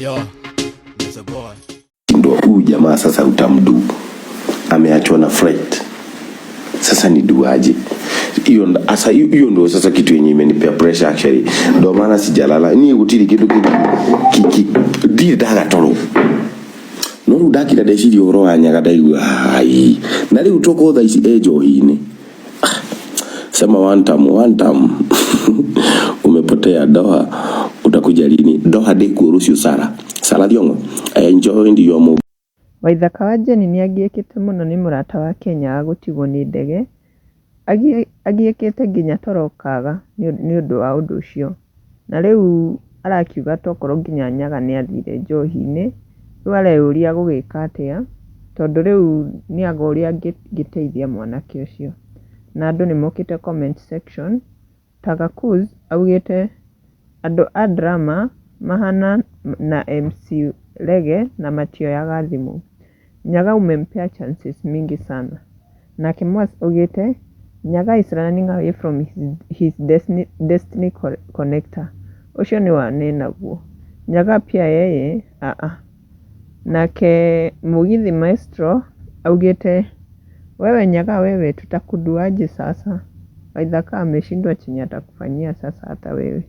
Yo, Mr. Boy. Ndo huyu jamaa sasa utamdu ameachwa na flight sasa ni duaje hiyo? Asa hiyo ndo sasa kitu yenye imenipea pressure actually, ndo maana sijalala ni gutiri kindu ki ndirĩ ndagatoro no rĩu ndakira ndeciria ũhoro wa Nyaga, ndaigua hai na rĩu toko thaa ici e njohi-inĩ. Ah, sema one time, one time umepotea. Doha utakuja lini? Doha ndĩkuo rũciũ. Sara, Sara Thiong'o, I enjoyed your movie. Waithaka wa Jane nĩagiĩkĩte mũno nĩ mũrata wake Nyaga gũtigwo nĩ ndege, agiĩkĩte nginya toro ũkaga nĩ ũndũ wa ũndũ ũcio. Na rĩu arakiuga tokorwo nginya Nyaga nĩ athire njohi-inĩ, rĩu areyũria agũgĩka atĩa, tondũ rĩu nĩaga ũrĩa angĩteithia mwanake ũcio. Na andũ nĩ mokĩte comment section, Tagakuz augĩte andũ a drama mahana na MC Lege na matioyaga thimũ. Nyaga umempea chances mingi sana. Nake Mwas augĩte Nyaga is running away from his destiny connector. Ũcio nĩ wanenaguo. Nyaga pia yeye aa. Nake Mugithi Maestro augĩte wewe Nyaga wewe tutakuduaje sasa? Waithaka ameshindwa chenye atakufanyia sasa hata wewe.